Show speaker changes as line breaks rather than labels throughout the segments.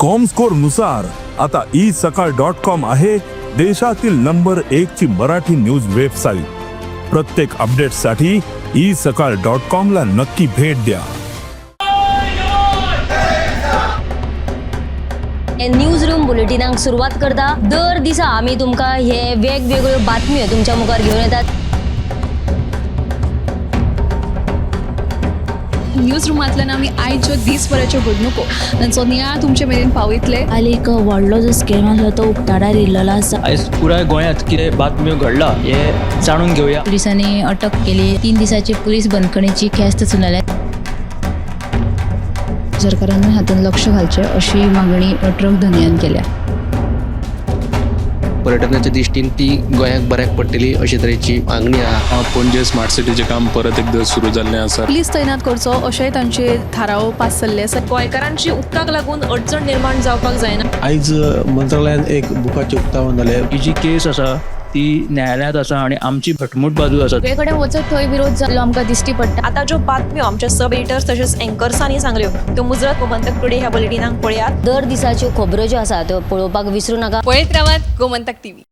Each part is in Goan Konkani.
कॉमस्कोर नुसार आता ई सकाळ डॉट कॉम आहे देशातील नंबर एक ची मराठी न्यूज वेबसाईट. प्रत्येक अपडेटसाठी ई सकाळ डॉट कॉम ला नक्की भेट द्या.
न्यूज रूम बुलेटिनाक सुरवात करता. दर दिसा आमी तुमकां हे वेगवेगळ्यो बातम्यो तुमच्या मुखार घेवन येतात.
न्यूज रुमांतल्यान आमी आयच्यो दीसभराच्यो घडणुको तांचो नियाळ तुमचे मेरेन पावयतले.
काल एक व्हडलो जो स्कॅम आसलो तो उक्ताडार येयल्लो आसा.
आयज पुराय गोंयांत कितें बातम्यो घडला हें जाणून घेवया.
पोलिसांनी अटक केली. 3 दिसाची पोलीस बंदखणीची ख्यास्त सुनायल्या.
सरकारान हातूंत लक्ष घालचें अशी मागणी ट्रक धनयान केल्या.
पर्यटनाच्या दृश्टीन ती गोंयाक बऱ्याक पडटली अशे तरेची मागणी आहा.
पणजे स्मार्ट सिटीचें काम परत एकदां सुरू जाल्लें आसा.
पुलीस तैनात करचो अशेंय तांचे थाराव पास जाल्ले आसा.
गोंयकारांची उदकाक लागून अडचण निर्माण जावपाक जायना.
आयज मंत्रालयान एक बुकाचें उक्तावण जालें.
ही जी केस आसा ती न्यायालयांत आसा आनी आमची घटमूट बाजू आसा.
सगळे कडेन वचत थंय विरोध जाल्लो आमकां दिश्टी पडटा.
आतां ज्यो बातम्यो आमच्या सब एडिटर्स तशेंच एंकर्सांनी सांगल्यो त्यो मुजरत गोमंतक टुडे ह्या बुलेटिनाक पळयात.
दर दिसाच्यो खबरो ज्यो आसा त्यो पळोवपाक विसरू नाका.
पळयत रावात गोमंतक टीव्ही.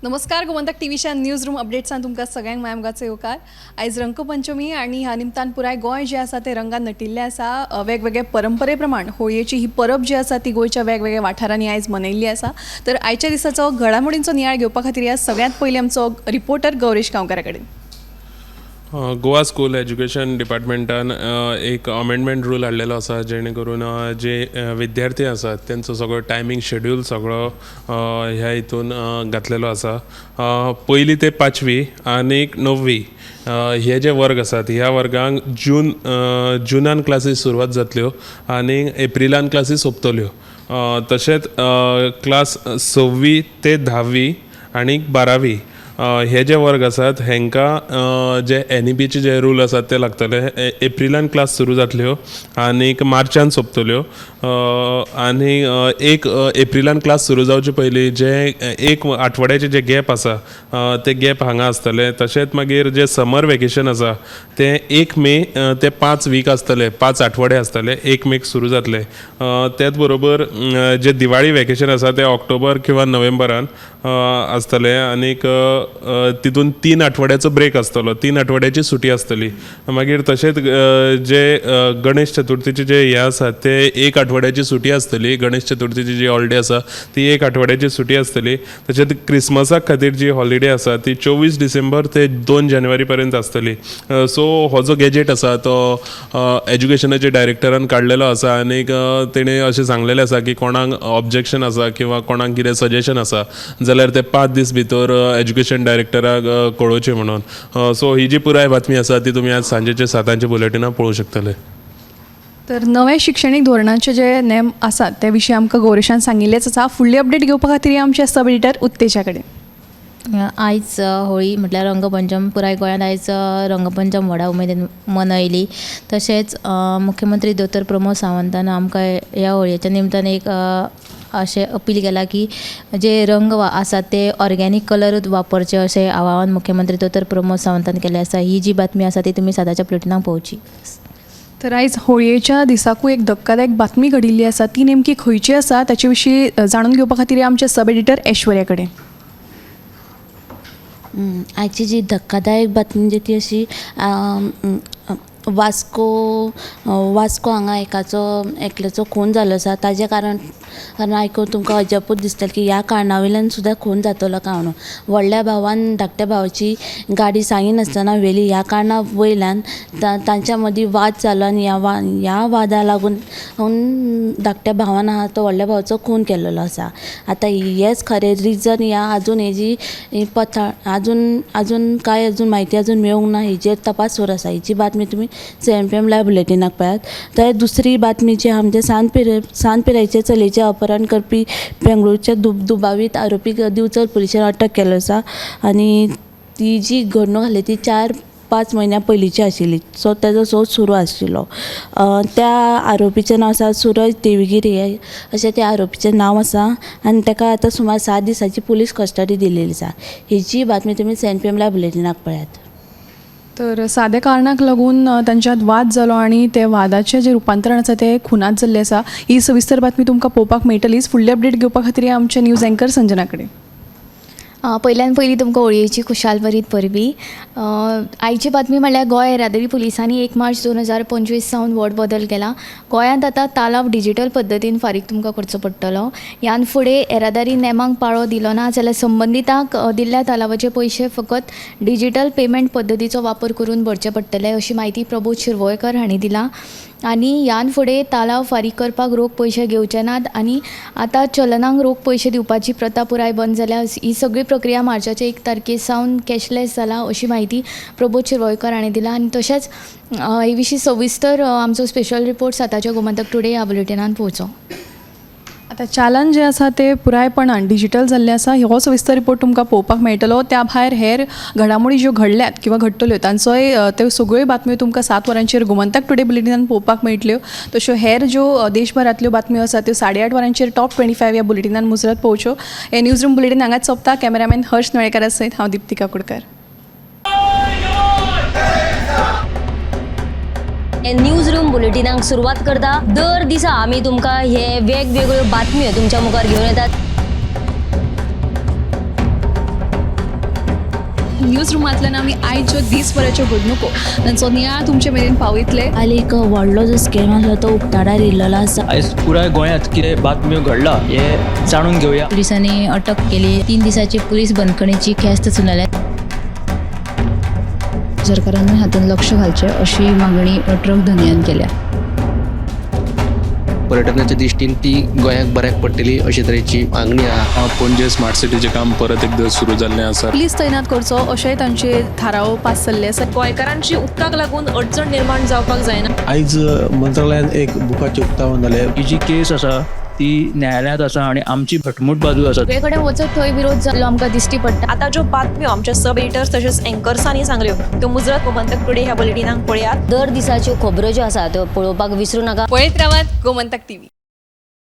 नमस्कार, गोमंतक टीव्हीच्या न्यूज रूम अपडेट्सान तुमकां सगळ्यांक मायमगाचो येवकार. आयज रंगपंचमी आनी ह्या निमतान पुराय गोंय जें आसा तें रंगान नटिल्लें आसा. वेगवेगळे परंपरे प्रमाण होळयेची ही परब जी आसा ती गोंयच्या वेगवेगळ्या वाठारांनी आयज मनयल्ली आसा. तर आयच्या दिसाचो घडामोडींचो नियाळ घेवपा खातीर ह्या सगळ्यांत पयलीं आमचो रिपोर्टर गौरेश गांवकारा कडेन.
गोवा स्कूल एज्युकेशन डिपार्टमेंटान एक अमेंडमेंट रूल हाडलेलो आसा, जेणे करून जे विद्यार्थी आसात तेंचो सगळो टायमींग शेड्यूल सगळो ह्या हितून घातलेलो आसा. पयली ते पांचवी आनी णव्वी हे जे वर्ग आसात ह्या वर्गांक जुनान क्लासीस सुरवात जातल्यो आनी एप्रिलान क्लासीस सोंपतल्यो. तशेंच क्लास सव्वी ते धावी आनी बारावी हे जे वर्ग आसात हेंकां जे एनईपीचे जे रूल आसात ते लागतले. एप्रिलान क्लास सुरू जातल्यो आनीक मार्चान सोंपतल्यो. आनी एक एप्रिलान क्लास सुरू जावचे पयलीं जे एक आठवड्याचे जे गॅप आसा ते गॅप हांगा आसतले. तशेंच मागीर जे समर वेकेशन आसा तें 1 मे ते 5 वीक आसतले, 5 आठवडे आसतले, 1 मेक सुरू जातले. त्याच बरोबर जे दिवाळी वेकेशन आसा तें ऑक्टोबर किंवा नोव्हेंबरान आसतलें आनीक तितून 3 आठवड्याचो ब्रेक आसतलो, 3 आठवड्याची सुटी आसतली. मागीर तशेंच जे गणेश चतुर्थीचे जे हे आसा ते 1 आठवड्याची सुटी आसतली. गणेश चतुर्थीची जी हॉलिडे आसा ती 1 आठवड्याची सुटी आसतली. तशेंच क्रिसमसाक खातीर जी हॉलिडे आसा ती 24 डिसेंबर ते 2 जानेवारी पर्यंत आसतली. सो हो जो गॅजेट आसा तो एज्युकेशनाच्या डायरेक्टरान काडलेलो आसा आनीक तेणें अशें सांगलेलें आसा की कोणाक ऑब्जेक्शन आसा किंवा कोणाक कितें सजेशन आसा जाल्यार ते 5 दीस भितर एज्युकेशन डायरेक्टराक कळोवचें म्हणून. सो ही जी पुराय बातमी आसा ती तुमी आज सांजेच्या 7 बुलेटिनाक पळोवंक शकतले.
तर नवे शिक्षणीक धोरणाचे जे नेम आसात ते विशीं आमकां गौरेशान सांगिल्लेंच आसा. फुडली अपडेट घेवपा खातीर आमचे सब एडिटर उत्तेजा कडेन.
आयज होळी म्हटल्यार रंगपंचम. पुराय गोंयांत आयज रंगपंचम व्हडा उमेदीन मनयली. तशेंच मुख्यमंत्री दोतोर प्रमोद सावंतान आमकां ह्या होळयेच्या निमतान एक अशें अपील केलां की जे रंग आसात ते ऑर्गेनीक कलरूच वापरचे अशें आवाहन मुख्यमंत्री दोतोर प्रमोद सावंतान केलें आसा. ही जी बातमी आसा ती तुमी 7 बुलेटिनाक पळोवची.
तर आयज होळयेच्या दिसाकूय एक धक्कादायक बातमी घडिल्ली आसा. ती नेमकी खंयची आसा ताचे विशीं जाणून घेवपा खातीर आमचे सब एडिटर ऐश्वर्या कडेन.
आयची जी धक्कादायक बातमी म्हणजे ती अशी वास्को वास्को हांगा एकल्याचो खून जाल्लो आसा. ताजें कारण आयकून तुमकां अजापूच दिसतलें की ह्या कारणा वयल्यान सुद्दां खून जातलो काय म्हणून. व्हडल्या भावान धाकट्या भावाची गाडी सांगिनासतना व्हेली ह्या कारणा वयल्यान तांच्या मदीं वाद जालो आनी ह्या वादा लागून धाकट्या भावान आहा तो व्हडल्या भावाचो खून केल्लो आसा. आतां हेंच खरें रिजन ह्या आजून हेजी पता आजून आजून कांय अजून म्हायती अजून मेळूंक ना. हेजेर तपास सुरू आसा. हेची बातमी तुमी 7 PM live बुलेटिनाक पळयात. तर दुसरी बातमी जी आहा म्हणजे सान पिरायेचे चलयेचें अपहरण करपी बेंगळुरूच्या दुबावीत आरोपीक दिवचल पुलिशेन अटक केल्लो आसा. आनी ती जी घडणूक आसली ती 4-5 म्हयन्या पयलींची आशिल्ली. सो तेजो सोद सुरू आशिल्लो. त्या आरोपीचें नांव आसा सुरज देवगिरी अशें त्या आरोपीचें नांव आसा आनी ताका आतां सुमार 7 दिसांची पुलीस कस्टडी दिलेली आसा. हेची बातमी तुमी 7 PM live बुलेटिनाक पळयात.
तर साद्या कारणाक लागून तांच्यात वाद जालो आनी ते वादाचें जें रुपांतरण आसा तें खुनात जाल्लें आसा. ही सविस्तर बातमी तुमकां पळोवपाक मेळटलीच. फुडली अपडेट घेवपा खातीर या आमचे न्यूज अँकर संजना कडेन.
पयल्यान पयलीं तुमकां होळयेची खुशालभरीत परबी. आयची बातमी म्हणल्यार गोंय येरादारी पुलिसांनी 1 मार्च 2025 सावन व्हड बदल केला. गोंयांत आतां तालाव डिजीटल पद्दतीन फारीक तुमकां करचो पडटलो. ह्यान फुडें येरादारी नेमांक पाळो दिलो ना जाल्यार संबंदितांक दिल्ल्या तालावाचे पयशे फकत डिजीटल पेमेंट पद्दतीचो वापर करून भरचे पडटले अशी म्हायती प्रबोध शिरवयकर हांणी दिला. आनी ह्यान फुडें तालाव फारीक करपाक रोख पयशे घेवचे नात आनी आतां चलनाक रोख पयशे दिवपाची प्रथा पुराय बंद जाल्या. ही सगळी प्रक्रिया मार्चाचे 1 तारखे सावन कॅशलेस जाला अशी म्हायती प्रबोध शिरवयकर हांणी दिला. आनी तशेंच हे विशीं सविस्तर आमचो स्पेशल रिपोर्ट साताच्या गोमंतक टुडे ह्या बुलेटिनान पळोवचो.
आतां चालन जें आसा तें पुरायपणान डिजीटल जाल्लें आसा. हो सविस्तर रिपोर्ट तुमकां पळोवपाक मेळटलो. त्या भायर हेर घडामोडी ज्यो घडल्यात किंवा घडटल्यो तांचोय त्यो सगळ्यो बातम्यो तुमकां 7 वरांचेर गोमंतक टुडे बुलेटिनान पळोवपाक मेळटल्यो. तश्यो हेर ज्यो देशभरांतल्यो बातम्यो आसा त्यो 8:30 वरांचेर टॉप 25 ह्या बुलेटिनान मुजरत पळोवच्यो. हें न्यूज रूम बुलेटीन हांगाच सोंपता. कॅमेरामॅन हर्ष नळेकारा सयत हांव दिप्ती काकोडकर.
हे न्यूज रूम बुलेटिनाक सुरवात करता. दर दिसा आमी तुमकां हे वेगवेगळ्यो बातम्यो तुमच्या मुखार घेवन येतात.
न्यूज रुमांतल्यान आमी आयज ज्यो दीसभराच्यो घडणुको तांचो नियाळ तुमचे मेरेन पावयतले.
काल एक व्हडलो जो स्कॅम आसलो तो उक्ताडार येयल्लो आसा.
आयज पुराय गोंयांत कितें बातम्यो घडला हें जाणून घेवया.
पुलिसांनी अटक केली. 3 दिसाची पुलीस बंदखणीची ख्यास्त सुनायल्या.
सरकारानूय हातूंत लक्ष घालचें अशी मागणी ट्रक धनयान केल्या.
पर्यटनाच्या दृश्टीन ती गोंयाक बऱ्याक पडटली अशे तरेची मागणी आहा.
पणजे स्मार्ट सिटीचें काम परत एकदां सुरू जाल्लें आसा.
पुलीस तैनात करचो अशेंय तांचे थाराव पास जाल्ले आसा.
गोंयकारांची उदकाक लागून अडचण निर्माण जावपाक जायना.
आयज मंत्रालयान एक बुकाचें उक्तावण जालें.
ही जी केस आसा ती न्यायालयांत आसा आनी आमची घटमूट बाजू आसा.
सगळे कडेन वचत थंय विरोध जाल्लो आमकां दिश्टी पडटा.
आतां ज्यो बातम्यो आमच्या सब एडिटर्स तशेंच एंकर्सांनी सांगल्यो त्यो मुजरत गोमंतक टुडे ह्या बुलेटिनाक पळयात.
दर दिसाच्यो खबरो ज्यो आसा त्यो पळोवपाक विसरू नाका.
पळयत रावात गोमंतक टीव्ही.